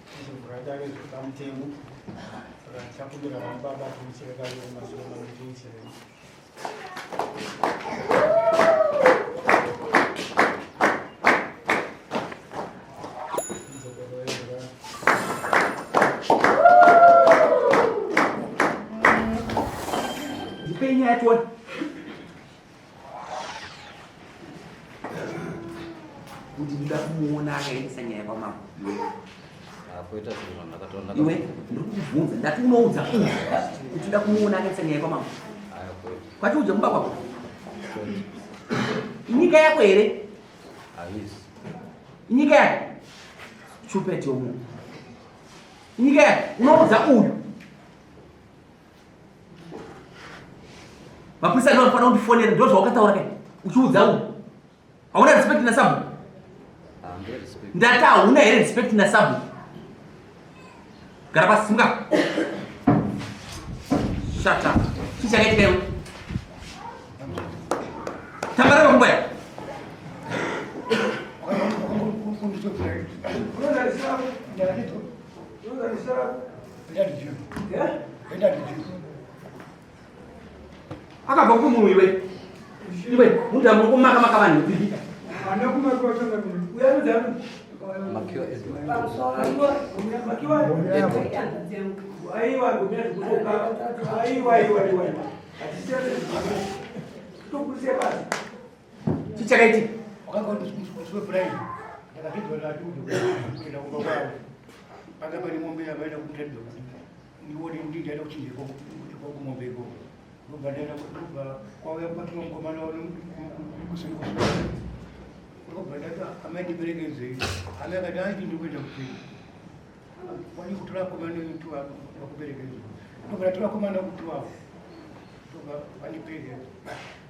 Tizovhura dare zviri pamutemo. Saka tichakumbira vana baba tiuchire kaviri mashure mangu tiuchire. Ndipei nyaya tione. Kuti ndida kumuona akaendesa nyaya kwamambo iwe. Akuita zvinhu zvandakatoona. Iwe ndiri kukubvunza ndati unoudza uyu kuti ndida kumuona akaendesa nyaya kwamambo. Kwati udze kumba kwako. Inyika yako here? Haisi. Inyika yako. Chupeti yomunhu. Inyika yako unoudza uyu. Mapurisa ndio anofanira kundifonera ndio zvawakataura kai uchiudza uyu. Hauna respect na sabu? Ndati hauna here respect na sabu? Gara pasi simuka. Shut up. Chii chakaitika iwe? Tambara makumbo aya. Akabva kupi munhu iwe? Iwe, munhu muri kumaka maka vanhu kupi? Chii chakaitika? Panga pane mombe yavaida kundiratidza kuti ndione ndindaida kuchinja ikoko kumombe ikoko. Ndobva ndaenda ndobva kwauya kubatirwa mukomana kuseri kuseri. Ndobva ndati amai ndiperekedzei. Amai akati aiti ndikuenda kupei. Wani kutora komana tu vakuperekedza. Ndobva ndatora komana kuti wavo. Ndobva vandiperekedza.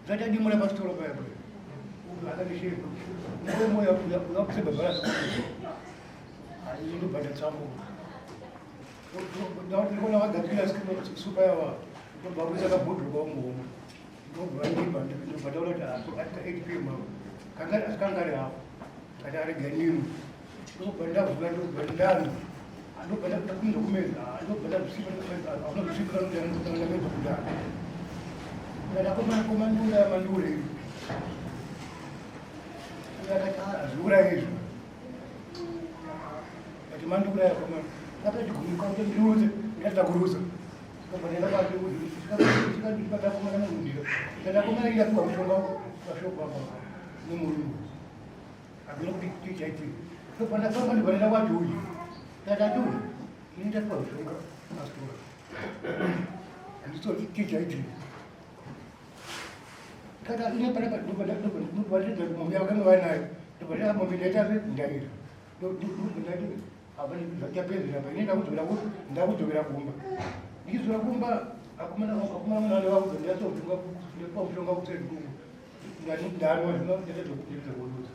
Ndati adimura pasitoro paya paya. Uyu akandishepa. Moyo moyo uyakuseba bharasi. Ndobva ndatsambuka. Ndikuona vagadzira supa yava ndobva kuisa kabhodhoro kwamuhomwe ndobva ndibva ndobva ndaona kuti aita 8 pm avo kanga kanga ari hapo kati arega nini ndobva ndavhura ndobva ndano ndobva ndakumza kumedza ndobva ndazvisvipa hauna kusvipa ndamedza kudaro ndadakomana komandiuraya mandiurei akati hazviurayi izvo But mandiuraya komana. Ndakachigumuka kuti ndiruze, ndikatadza kuruza. Ndobva ndaenda kwandibata komana mundiro. Ndikati akomana ndapiwa mushonga pashoko apa nemurume. Hameno kuti chii chaitika. Ndobva ndafamba ndobva ndaenda kwaJoyi. Ndikati aJoyi, ini ndapiwa mushonga pastora. Handisoti chii chaitika. Kana ine panapa ndobva ndobva ndobva mombe yakanga vainayo. Ndobva ndati mombe ndaita ndaira. Ndati apa zvachapedzera apa ini ndakudzokera ku ndakudzokera kumba. Ndichidzokera kumba akomana akomana mwana vakudzo ndatotunga ndapiwa mushonga kuseri kuku. Ndani ndanwa zvino ndaita kuruza.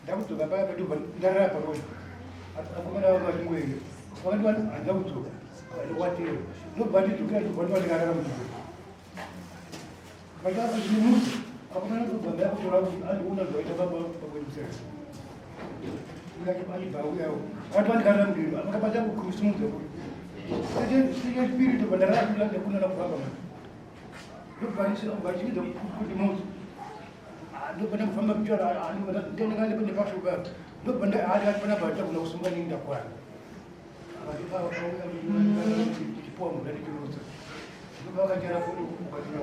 Ndakudzoka paya padobva ndarara paroni. Akomana vangu vachingoenda. Vakati vati handina kudzoka. Watera. Ndobva ndidzokera ndobva ndova ndikarara muchibhedhlera. Vachapa chimuti. Akomana ndobva ndakutora kuti andiona zvaita baba pakwedu kuseri. Achibva auyawo. Vakati vandikarara mudiro. Vakabata kusimudza kuti. Chipiri ndobva ndarara ndakuna kufamba manje. Ndobva ndichiidza kuti muti. Ndobva ndakufamba kuchora ndonga nepashuka ndobva panapa ndagona kusunga nini ndakwana ndichipuwa mvura ndichirutsa ndobva vakachera foni ukatura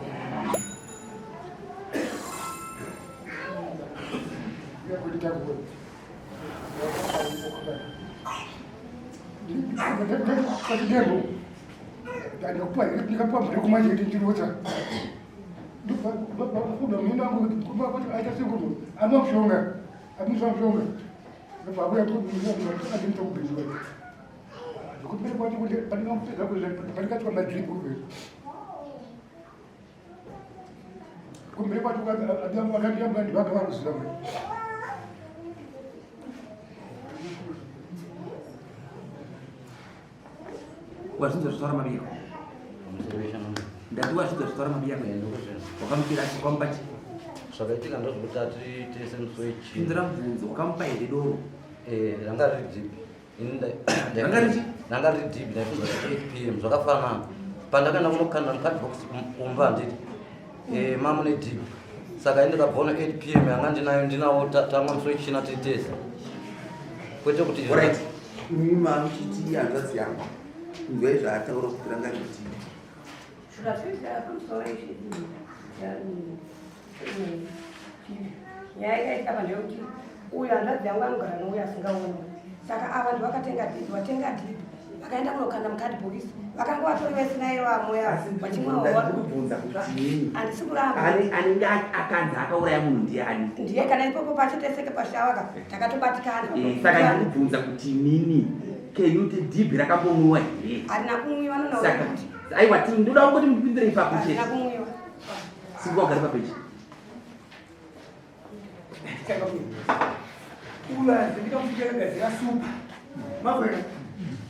Ndikapuwa ndikapuwa mvura kumanje ndichirutsa Wazvinzwa zvitaura mabiko? Ndati wazvinzwa zvitaura mabiko? Wakamupira chi wakamupa chi? Zvakaitika ndozvokuti ati tese musi wechi. Pindura mubvunzo wakamupa here doro? Eh, ranga riri deep. Ranga richi? Ranga riri dhibhi ndaifunga kuti 8 pm zvakafanana. Pandakaenda kunokanda mucardbox kumba handiti eh, mamune dhibhi saka ini ndikabva 8 pm yanga ndinayo ndinawo tamwa musi wechina tiri tese kwete kuti Alright. Imi mamuchiti hanzvadzi yangu inzwai zvaataura kuti ranga riri dhibhi. Zvazviita pamusoro izvi nyaya yakaitika pa ndeyekuti uyu hanzvadzi yangu anogara nouyu asingaoni, saka ava ndi vakatenga dhibhi, vatenga dhibhi, vakaenda kunokanda mukadhibhokisi, vakanga vatori vese naye vamoya vachimwa. Ndikubvunza kuti Handisi kuramba. Anenge akanzi akauraya munhu ndiani? Ndiye kana ipopo pacho teseke pashavaka takatobatikana. Saka ndikubvunza kuti nini keyuti dhibhi rakambomwiwa here? Harina kumwiwa. Saka Nonakuti aiwa, ndoda kungoti mupindure ipapo chete. Harina kumwiwa. Singuva ugare papeji. Ulanzi ndikamuchikagadzira supa mavena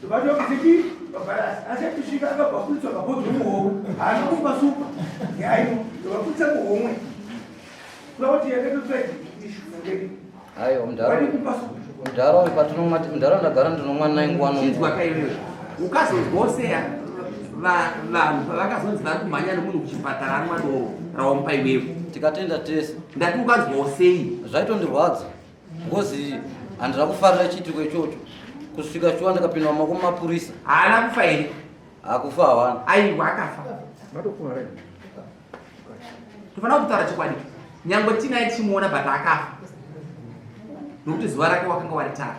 vatokuziti babharasi asi atisvika akabva kuitswa kabhodzi muhomwe, haana kupa supa yaino vaputsa muhomwe kuda kuti yakatotsvaishunangeri. Aiwa, wadi kupa supa. Mudhara uyu patinomwa, mudhara ndagara ndinomwa naye nguva Chinzwa nonguva. kaiwewe, ukazonzwawo seya vanhu pavakazonzi vari kumhanya nemunhu kuchipatara anwa doro rawamupa iwewe? Tikatenda tese. Ndati ukanzwawo sei? Zvaitondirwadza ngozi, handina kufarira chiitiko ichocho kusvika shuwa ndikapinda mumaoko mumapurisa. Haana kufa here? Hakufa, hawana. Aiwa, akafa. Tofanira kutaura chokwadi, nyangwe tinaye tichimuona, but akafa nokuti zuva rake wakanga waritara.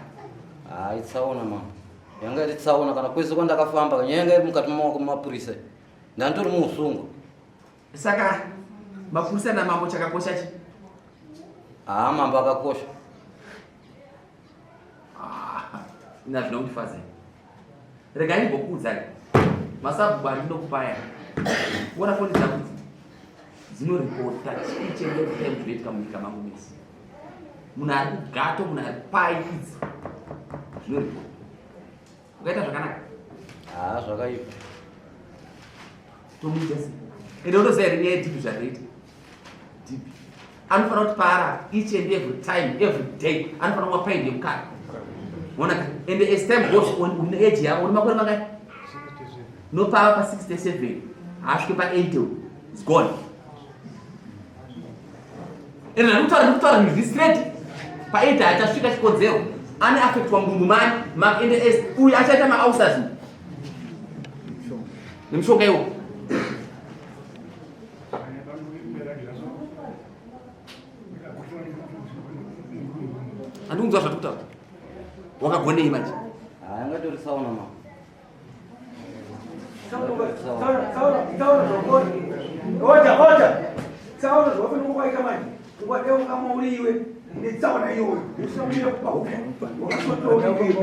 Hai, tsaona mama, yanga iri tsaona. Kana kwese kwandakafamba nyaya yanga iri mukati mamaoko mumapurisa, ndanditori muusungwa. Saka mapurisa namambo chakakosha chi? Haa, mambo akakosha. Ina zvina kundifadza. Regai ndimbokuudzai masabhuku andinokupaya. Kuona foni dzangu idzi dzinoripota chii chende time zvinoitika munyika mangu mese. Munhu ari kugato, munhu ari pai, idzi zvinoripota. Ukaita zvakanaka, Haa, zvakaipa. Tomuita sei? Ende unoziva here nyaya yedhibhi zvatoita? Dhibhi anofanira kuti paara each and every time, every day anofanira kumwa paindi yemukaka. Ona ka, ende as time goes on, une age yavo, une makore mangani nopava pa67, haasvike pa80, is gone. Ende ndikutaura, ndikutaura zviri straight, pa80 achasvika chikonzero ane affectwa mudumbu mani. Ende as uyu achaita maulcers nemishonga iwo. Handikunzwa zvatikutaura. Wakagonei manje? Haa, yanga itori tsaona mama. Tsaona zvakori oja oja tsaona zvafanira kuwaita manje ukadai ukamauriwe netsaona iyoyo usina kumira kupa.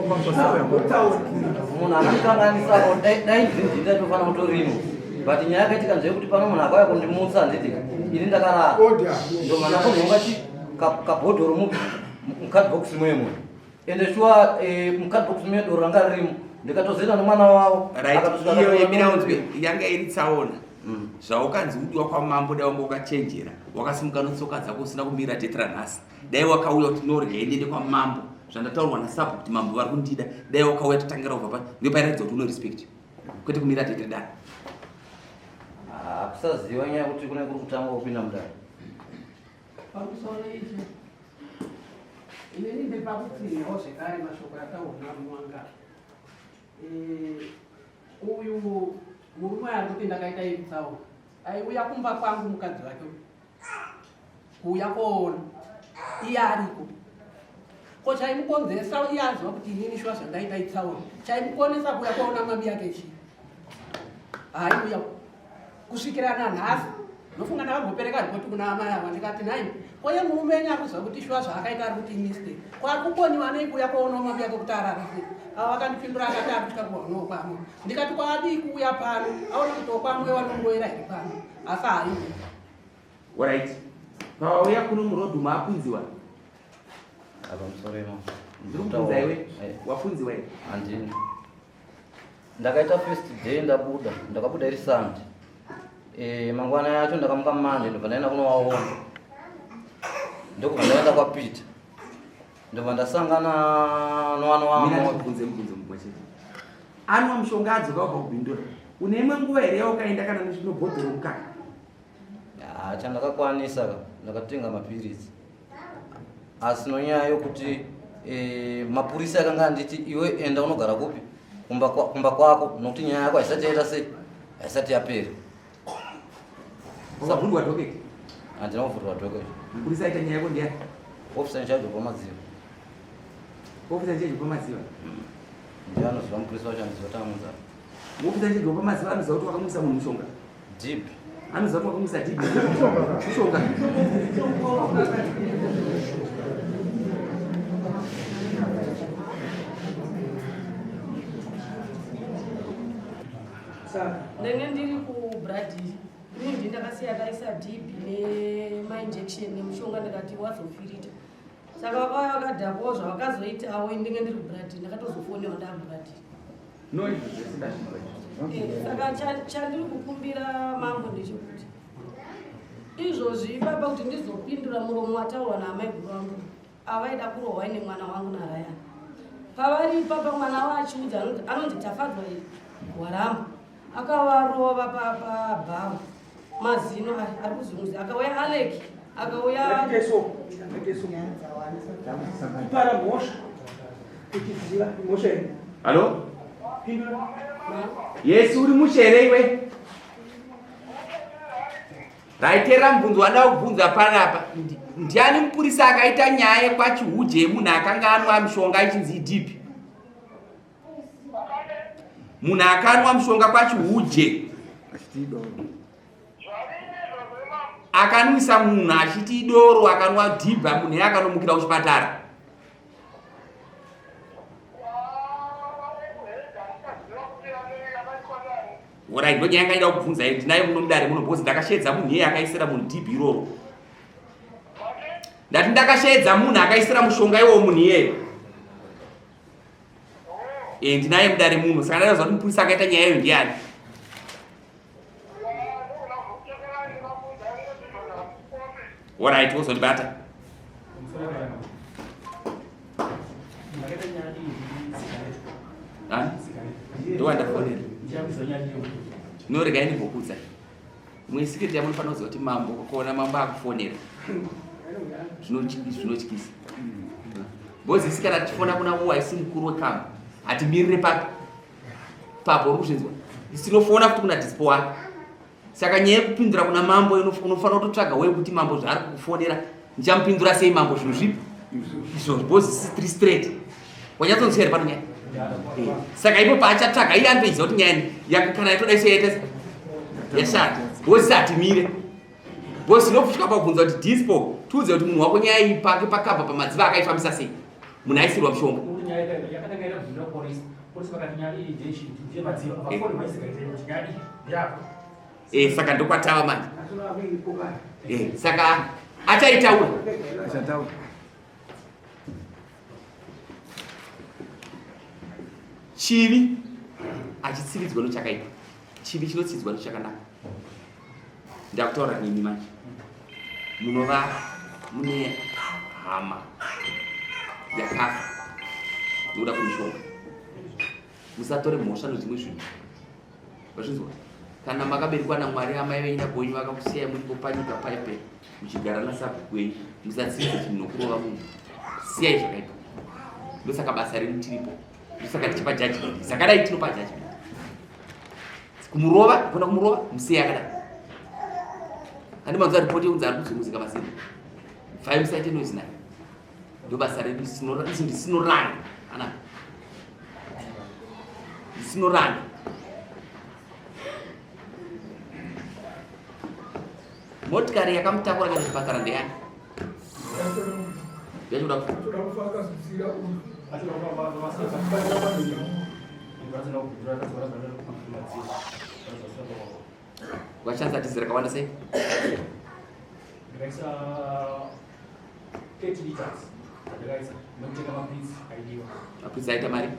Wakatotaura. Munhu anondikanganisa, dai ndiri ndaitofanira kutorinwa, but nyaya yakaitika ndeyekuti pano munhu akauya kundimutsa, handiti ini ndakarara, ndobva ndakunhonga chi kabhodhoro mukadbox mwemwe. Ende shuwa mukadbox mune doro ranga ririmo, ndikatozoenda nomwana wavo. Right. Akatosvika Iyo akatora. yemira unzwe, yanga iri tsaona. Zvaukanzi udiwa kwamambo, dai wanga wakachenjera, wakasimuka notsoka dzako usina kumira date ranhasi. Dai wakauya kuti norya ndiende kwamambo, zvandataurwa nasapo kuti mambo vari kundida, dai wakauya totangira kubva pa ndio pairatidza kuti uno respect, kwete kumira date redare. Ah, kusaziva nyaya yekuti kune kuri kutanga kupinda mudare. Pamusoro ichi, inini ndiri pakutsinhawo zvekare mashoko ataurwa muwanga. Uyu murume ari kuti ndakaita itsaona, aiuya kumba kwangu mukadzi wake kuuya koona iye ariko. Ko chaimukonzesa iye aziva kuti inini shuwa zvandaita itsaona, chaimukonesa kuuya koona mami yake chii? Haiuya kusvikira nanhasi. Ndofunga ndakambopereka ripoti kuna amai ava, ndikati, "Nai, koye murume enyu akuziva kuti shuwa zvaakaita ari kuti mistake, kwaari kukoniwa nei kuuya kuoona mami yake kuti arara sei?" Ava vakandipindura, akati ari kutya kuwanawo kwamwe. Ndikati, "Kwaadii kuuya pano aona kuti okwamwe wanomboera here pano?" Asi haiuya. Alright, pawauya kuno murodhi maapunziwa? Apa musoro imo. Ndiri kubvunza iwe, wapunziwa here? Handini. Ndakaita first day ndabuda, ndakabuda iri Sunday. Mangwana yacho ndakamuka Monday, ndobva ndaenda kunovaona, ndokubva ndaenda kwaPeter. Ndobva ndasangana nowana wangu. Mubvunze mubvunzo mumwe chete. Anwa mushonga adzoka wabva kubhindura. Une imwe nguva here yawakaenda kana nezvinobhodhoro mukaka? Ah, chandakakwanisa ka ndakatenga mapiritsi asi nonyaya yokuti eh, mapurisa akanga anditi iwe enda unogara kupi kumba kumba kwako nokuti nyaya yako haisati yaita sei haisati yapera. Wakavhurwa docket? Handina kuvhurwa docket. Mupurisa aita nyaya yako ndiyani? Officer in charge wepamadziva. Officer in charge wepamadziva? Ndiye anoziva mupurisa wacho anoziva tamudza. Officer in charge wepamadziva anoziva kuti wakamwisa munhu mushonga? Deep. Anoziva kuti wakamwisa deep. Mushonga. Ndenge ndiri kuBradil ini ndini ndakasiya ndaisa dhibhi nemainjection nemushonga ndikati wazofirita saka vakauya vakadhakwawo zvavakazoitawo ini ndenge ndiri kuBradil ndakatozofonewa ndakuBradil eh, saka chandiri kukumbira mambo ndechekuti izvozvi ipapa kuti ndizopindura muromo wataurwa naamaiguru vangu avaida kurohwa ine mwana wangu naRyan pavari ipapa mwana waachiudza anonzi Tafadzwa Waramba akavarova pabhawa mazino ari kuzunguza akauya Alec akauya kupara mhosva uchiziva mhosva here Hallo? Yes, uri mushe here iwe? Raiterera mubvunzo wandava kubvunza panapa. Ndiani mupurisa akaita nyaya yekwaChihuje yemunhu akanga anwa mishonga ichinzi idhipi? Munhu akanwa mushonga kwaChihuje akanwisa munhu achiti idoro akanwa dhibha munhu iye akanomukira kuchipatara. Orai ndonyaya yanga ida kubvunza iyi ndinayo muno mudare muno because ndakasheedza munhu iye akaisira munhu dhibhi iroro. Ndati ndakasheedza munhu akaisira mushonga iwowo munhu iyeyo. Eh ndinaye mudare muno saka ndaida kuti mupurisa akaita nyaya iyo ndiyani. Orit wozondibata. Ndowandafonera. No regai ndimbokuudza. Muisiketi yamunofanira kuziva kuti mambo ukaona mambo akufonera zvinotyisa. Because isi kana tichifona kuna uwo haisi mukuru wekamba hatimirire papi papo uri kuzvinzwa tinofona futi kuna dispo wake saka nyaya yekupindura kuna mambo unofanira kutotsvaga weye kuti mambo zvaari kukufonera ndichamupindura sei mambo zvinhu zvipi izvozvo because isi tiri straight wanyatsonzwa here pano nyaya eh, saka ipo paachatsvaga iye anotoiziva kuti nyaya kana yatoda iso yaita yashata because hatimire because tinopusvika pakubvunza kuti dispo tiudze kuti munhu wako nyaya iyi pake pakabva pamadziva akaifambisa sei munhu aisirwa mushonga Eh, saka ndokwatava manje eh, saka achaitaura chivi achitsividzwa nochakaipa chivi chinotsidzwa nechakanaka ndakutaura nemi manje munova mune hama yakafa nokuda kwemishonga musatore mhosva nezvimwe zvinhu vazvinzwa kana makaberekwa namwari amai venyu nagonyu vakakusiyai muripo panyika paipe muchigara nasabhuku wenyu musatsividze chinhu nokurova munhu siyai zvakaipa ndosaka basa redu tiripo ndosaka tichipa judgment sakadai tinopa judgment kumurova kona kumurova musiye akadai handi manzwa ripoti yekunzi ari kuzunguzika mazino bvai musaite noise naye ndobasa redu isu ndisinoranga ana ndisinoranga motikari yakamutakura kuenda kuchipatara ndeyani yachoda washandisa dhizi rakawanda sei ndakaisa 30 liters ndakaisa nekutenga mapiritsi aidiwa mapiritsi aita mari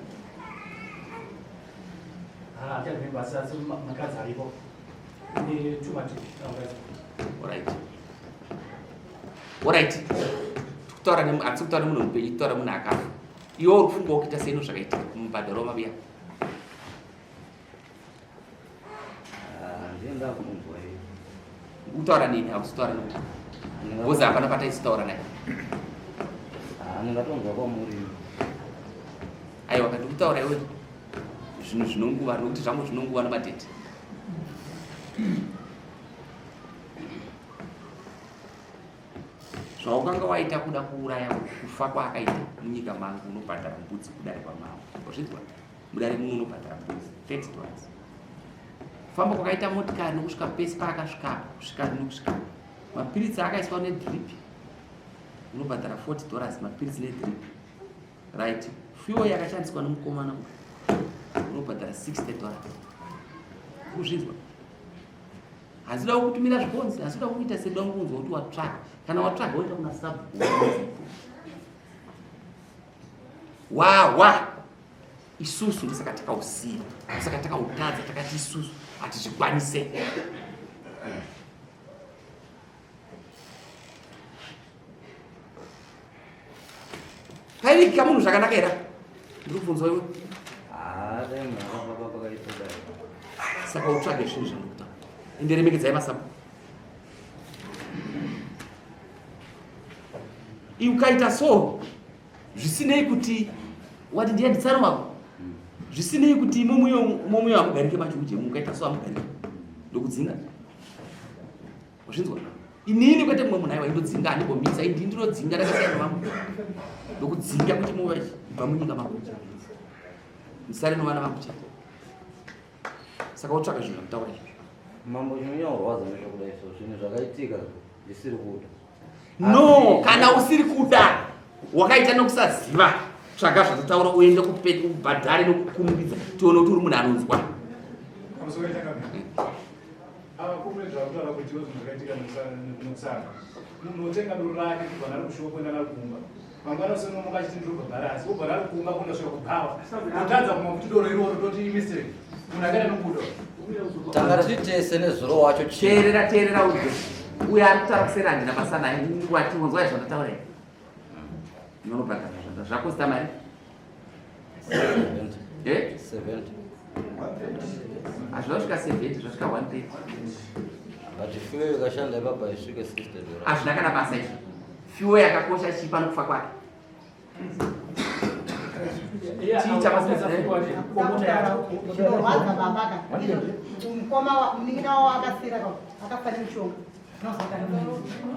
makadzi aripo Alright. Alright. Kutaura nemu hatisi kutaura nemunhu mupenyu, kutaura munhu akafa. Iwe uri kufunga ukuita sei nozvakaitika kumubhadharo wamabuya? Ah, ndiye ndakunzwa iye. Kutaura neni hausi kutaura nekuti. Because hapana pataisitaura naye. Ah, ndingatonzwa kwamuri. Aiwa kati kutaura iwe zvinhu zvinonguva nokuti zvangu zvinonguva namadheti. Zvaukanga waita kuda kuuraya kufa kwaakaita munyika mangu unobhadhara mbudzi kudare kwamambo. Wazvinzwa? Mudare muno unobhadhara mbudzi 30 dollars. Kufamba kwakaita motikari nokusvika pese paakasvika kusvika nokusvika. Mapiritsi akaiswa nedrip unobhadhara 40 dollars mapiritsi nedrip. Right. Fuel yakashandiswa nomukomana uyu unobhadhara 60 dollars. Kuzvinzwa? Hazvida kukutumira zvikonzi, hazvida kukuita senda kunzwa kuti watsvaga. Kana watsvaga woita kuna sabhuku. Wawa isusu ndosaka takausiya, ndosaka takautadza, takati isusu hatizvikwanise. Paivigika munhu zvakanaka here? Ndiri kubvunzwa iwe. Ah, dai munhu akafamba pakaita dai. Saka utsvage zvinhu zvandikutaura. Ende remekedzai masabu. Ukaita so zvisinei kuti wati ndiye nditsano wako. Zvisinei kuti imomuyo imomuyo hamugarike macho uje mukaita so hamugarike. Ndokudzinga. Wazvinzwa? Inini kwete mumwe munhu aiwa indodzinga andimbomisa ini ndinodzinga ndakasiyana vangu. Ndokudzinga kuti muve bva munyika mako. Musare novana vangu chete. Saka wotsvaka zvinhu zvakutaura izvozvo. Mambo chinonyaurwadza ndechekuda izvo zvinhu zvakaitika ndisiri kuda. No, kana usiri kuda wakaita nokusaziva tsvaga zvatotaura uende kubhadhare nokukurumbidza tione kuti uri munhu anonzwa. Ava comrade vakutaura kuti ivo zvinhu zvakaitika nokusaka. Munhu otenga doro rake kubva naro kushopo kuenda naro kumba. Mangwana usinomuka achiti ndiri kubva bharasi, wobva naro kumba kundosvika kubhawa. Kutadza kumwa kuti doro iroro toti imistake. Munhu akaenda nokuda. Tanga tiri tese nezuro wacho. Teerera teerera ude. Uyo ari kutaura kuseri handina basa naye. Wati wanzwa zvandataura here? Unobhadhara zvanda zvakosta mari. 70. Eh? 70. Hazvina kusvika 70, zvasvika 130. But fuel ikashanda ipapa isvike 60 dollars. Hazvina kana basa izvo. Fuel yakakosha chii pano kufa kwake? Chii chava Chinorwadza baba ka. Mukoma wa munin'ina wavo akasira ka akafa nemushonga.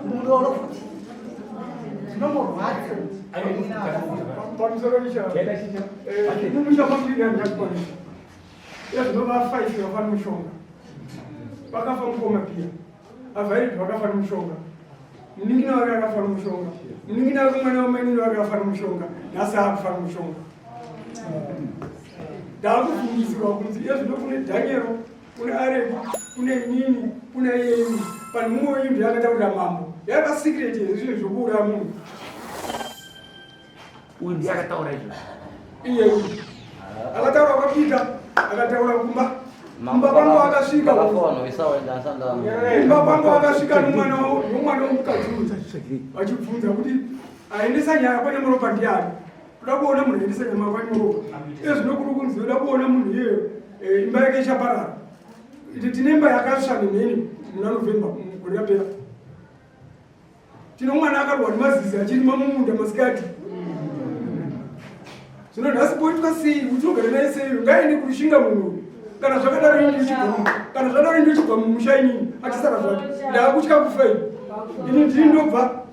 Mudoro futi. Zvinomorwadza. Munin'ina akasira. Pamusoro nisha. Mumusha mamiri andakwanisa. Yazvinova five vafa nemushonga. Vakafa mukoma pia. Avhairidi vakafa nemushonga. Munin'ina wake akafa nemushonga. Munin'ina wake mwana wamainini wake akafa nemushonga. Nhasi akufa nemushonga. Ndakubvunzirwa kunzi iye zvino kune Daniel, kune Areki, kune inini, kuna iyeni. Pane mumwe wenyu ndiye akataurira mambo. Yaiva secret here zvinhu zvokuuraya munhu. Uyu ndiye akataura izvozvo. Iye uyu. Akataura kwaPita, akataura kumba. Kumba kwangu akasvika. Kumba kwangu akasvika nomwana nomwana womukadzi uyu. Vachibvunza kuti aendesa nyaya kwaNyamuropa ndiani? Kuda kuona munhu aendesa nyama kwaNyamuropa. Iye zvino kuri kunzi uda kuona munhu iyeyo eh, imba yake ichaparara. Iti tine imba yakatsva nemheni muna November gore rapera. Tino mwana akarwa nemazizi achirima mumunda masikati. Zvino nhasi poitwa sei? Uchinogara naye sei? Ngaende kurushinga munhu uyu. Kana zvakadaro ini ndichibva kana zvakadaro ini ndichibva mumusha inini achisara zvake. Ndaakutya kufa ini. Ini ndini ndobva.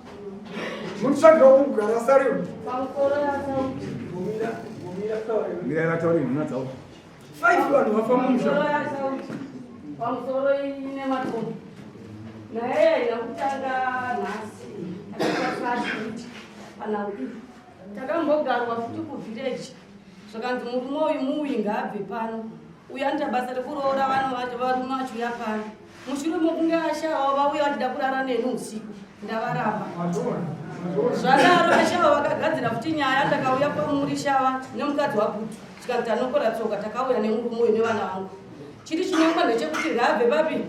Munotsvagirawo kugara asare uyu. Mirai vataure nhuna dzavo. Five vanhu vafa mumusha. Pamusoro ine matombo. Naye haina kutanga nhasi. Takaita panhau iyi. Takambogarwa futi kuvillage. Zvakanzi murume uyu muuyi ngaabve pano. Uyu anoita basa rekuroora vana vacho varume vachiuya pano. Mushure mokunge ashawa vauya vachida kurara neni usiku. Ndavaramba. Zvadaro ashawa vakagadzira futi nyaya ndakauya kwamuri shava nemukadzi waGutu. Tikanzi tanokora tsoka takauya nemurume uyu nevana vangu. Chiri chinangwa ndechekuti ngaabve papi?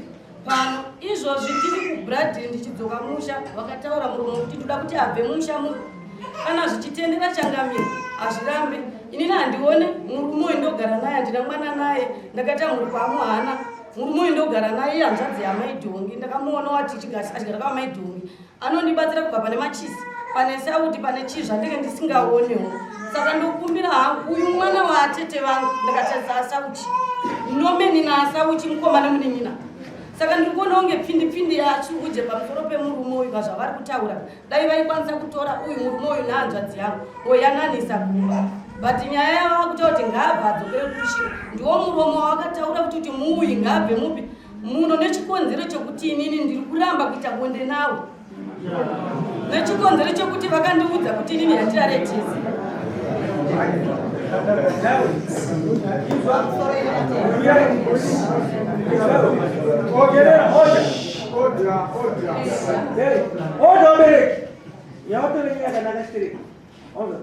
Pano izvozvi ndiri kuBradley ndichidzoka musha, vakataura muromo kuti ndoda kuti abve musha muno. Kana zvichitendera changamire, hazvirambe. Inini handione murume uyu ndogara naye, handina mwana naye, ndakaita mhuri kwamuhana. Murume uyu ndogara naye ihanzvadzi yamai Dhongi, ndakamuona wati achigara kwamai Dhongi. Anondibatsira kubva pane machisi, pane sauti, pane chii zvandenge ndisingaonewo. Saka ndokumbira hangu uyu mwana waatete vangu ndakatarisa asauchi. Nomeni naasauchi mukoma nemunin'ina. Saka ndiri kuona kunge pfindi pfindi yachiuje pamusoro pemurume uyu pazvavari kutaura. Dai vaikwanisa kutora uyu murume uyu nehanzvadzi yangu voyananisa kumba. But nyaya yava kutaura kuti ngaabve adzokere kuRushinga ndiwo muromo wawakataura kuti kuti muuyi ngaabve mupi muno nechikonzero chekuti inini ndiri kuramba kuita bonde nawo nechikonzero chekuti vakandiudza kuti inini handirare tese. Order, vabereki. Yavatore yakanaka stereki. Ona.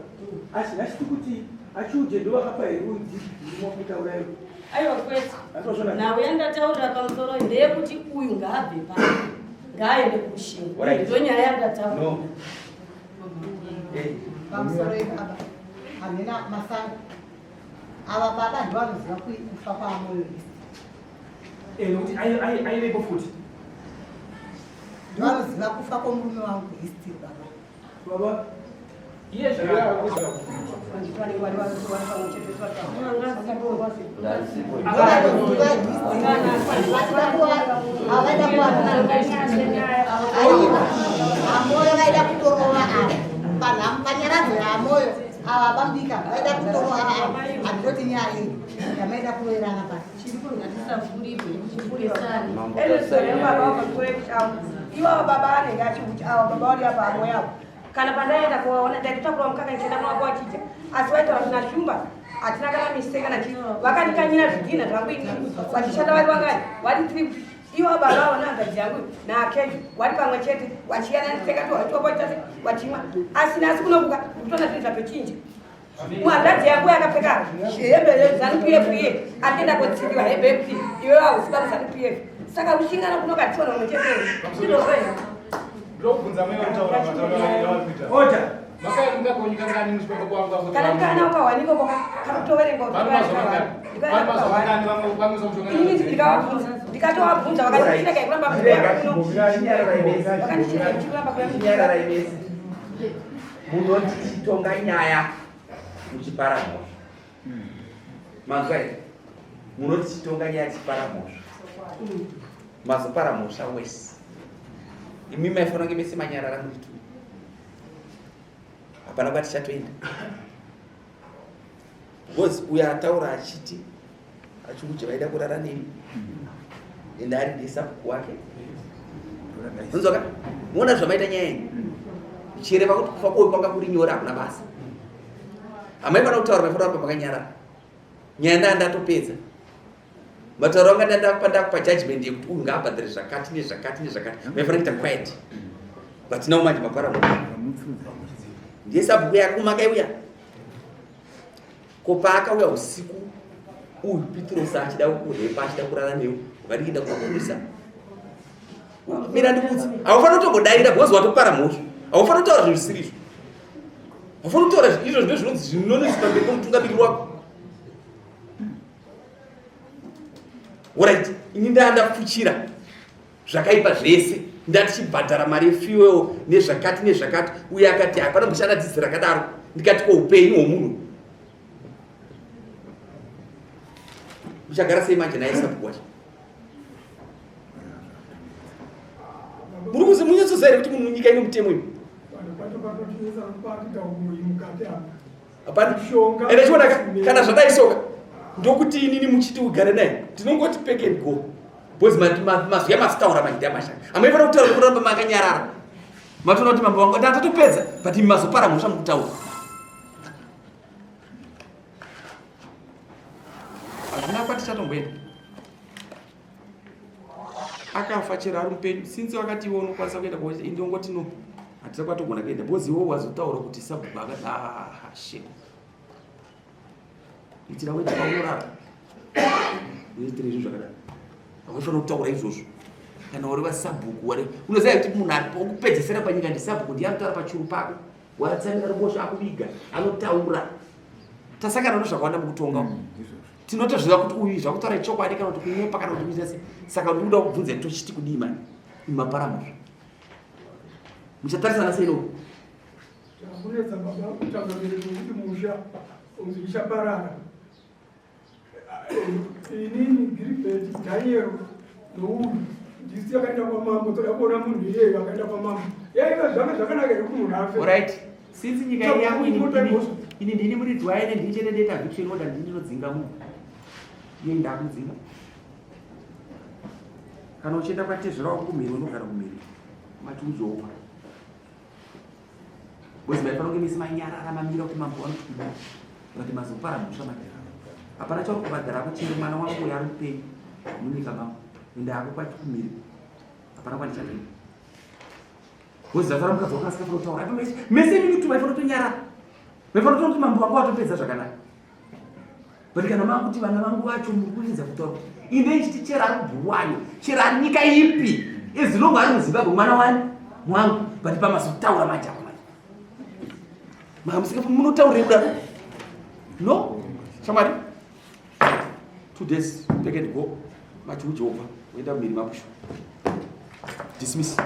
Asi nhasi tikuti achiuje ndo vakapa here uyu ndimo urayo. Aiwa kwete. Nhau yandataurira pamusoro ndeyekuti uyu ngaabve pano. Ngaaende kuRushinga. Ndo nyaya yandataura. No. Pamusoro ipapa hamina masango ava baba ndovanoziva kufa kwamoyo Eh, nokuti aivepo futi. Ndovanoziva kufa kwomurume wangu history baba. Baba. Iye Ndovanoziva history. Avaida kuva aiwa amoyo vaida kutorova ava panyaradzo yaamoyo ava bambika vaida kutorova ava handinoti nyaya iyi yamaida kuroerana pasi. Iwavo baba anenge achiuti avo baba vari apa amo yavo kana pandaenda kuvaona ndaitotakura mukaka ndichienda kunova kwachidya asi vaitaura kuti nashumba hatina kana mise kana chii vakandikanyira zvidhinha zvangu inini vachishanda vari vangani vari three ivo baba avo nehanzvadzi yangu naakeju wari pamwe chete vachiyananiseka tohatopoitase vachimwa asi nhasi kunokuka ndikutoona zvinhu zvatochinja Mwanzvadzi yangu yakapfeka hembe yeZanu PF iye ari kuenda kotsikiwa hembe yekuti iwe hausi paZanu PF. Saka kushingana kunokationa mumwe chete ndizvozvo here? Ndokubvunza mai vakutaura matauro avari kuita. Order. Makai mukakonyika ngani muchipoko kwangu apo. Kana mukana ukawanikwa koka kakutoverenga kuti Vano mazuva mangani? Vano mazuva mangani vamwe vamwe somushonga. Inini ndikavabvunza ndikatovabvunza vakati chirega kuramba kuuya kuno. Vakati chirega kuramba kuuya kuno. Nyararai mese. Munoti tichitonga nyaya muchipara mhosva. Manzwa here? Munoti tichitonga nyaya tichipara mhosva. Mazopara mhosva wese. Imi maifanira kunge mese manyarara muri tu. Hapana kwatichatoenda. Because uyo ataura achiti achikuti vaida kurara nemi ende ari ndiye sabhuku wake unzoka muona zvamaita nyaya yenyu ichireva kuti kufa kwoyu kwanga kuri nyore hakuna basa hamaifanira kutaura maifanira kuramba makanyarara nyaya ndaa ndatopedza matauro anga ndandapa ndakupa judgment yekuti uyu ngaabhadhare zvakati nezvakati nezvakati maifanira kuita quiet but now manje mapara ndiye sabhuku yako makaiuya Ko paakauya usiku uyu Pitirosi achida kukurepa achida kurara newe ukati kuenda kumapurisa mira ndikudzi haufaniri kutombodaira because watopara mhosva haufaniri kutaura zvinhu zvisiri izvo haufaniri kutaura izvo zvino zvinonzi zvinonzi pamberi pomutungamiriri wako orit ini ndaa ndafuchira zvakaipa zvese ndatichibhadhara mari yefuel nezvakati nezvakati uye akati hapana kushanda dzidzi rakadaro ndikati ko upenyu hwomunhu uchagara sei manje naye sabhuku wacho muri kuzi munyatsoziva here kuti munhu nyika ino mutemo ino hapana ende chiona kana zvadai soka ndokuti inini muchiti ugare naye tinongoti pack and go because mazwi amasitaura manje amashaka amaifanira kutaura kuramba makanyarara matoona kuti mambo wangu ndatotopedza but imi mazopara mhosva mukutaura hazvina kwatichatomboenda akafa chero ari mupenyu since vakati iwe unokwanisa kuenda indongoti no hatina kwatogona kuenda because iwe wazotaura kuti sabhuku akati ah shit itira weti paunorara uitire izvo zvakadaro haufanira kutaura izvozvo. Kana uri vasabhuku wari unoziva kuti munhu ari pokupedzesera panyika ndisabhuku ndiye anotaura pachuru pako. Watsamira rubosho akuviga anotaura. Tasangana nezvakawanda mukutonga. Tinotozviziva kuti uyu zvakutaura chokwadi kana kuti kunyepa kana kuti kuita sei. Saka ndikuda kubvunza tochiti kudii mani? Mapara mhosva. Muchatarisana sei no? Takunetsa baba kutanga mberi kuti musha unzi uchaparara. Inini Gilbert Daniel nouyu ndisi yakaenda kwamambo toda kuona munhu iyeyo akaenda kwamambo. Yaiva zvanga zvakanaka here kuti munhu afe? Alright. Since nyika yangu ini ini ndini muridzi wayo ndini chete ndoita eviction order ndini ndinodzinga munhu. Iye ndakudzinga. Kana uchienda kwatezvera wako kumhiri unogara kumhiri. Mati uzopa. Because maifanira kunge mese manyarara mamira kuti mambo vanoti kudii. But mazopara mhosva madhara. Hapana chauri kubhadhara ako chero mwana wangu uyo ari mupenyu munyika mangu. Ende ako kwachikumhiri. Hapana kwandichapinda. Because zvafara mukadzi wako asikafanira kutaura. Mese imimi tu maifanira kutonyarara. Maifanira kutoona kuti mambo wangu watopedza zvakanaka. But kana makuti vana vangu vacho muri kuedza kutaura kuti ine ichiti chero ari kubhuwayo chero ari nyika ipi as long ari muzimbabwe mwana wani mwangu but pamazotaura manje apa manje mamusika munotaurei kudaro no shamwari 2 days pack and go machiujeobva woenda mhiri mabushu dismiss.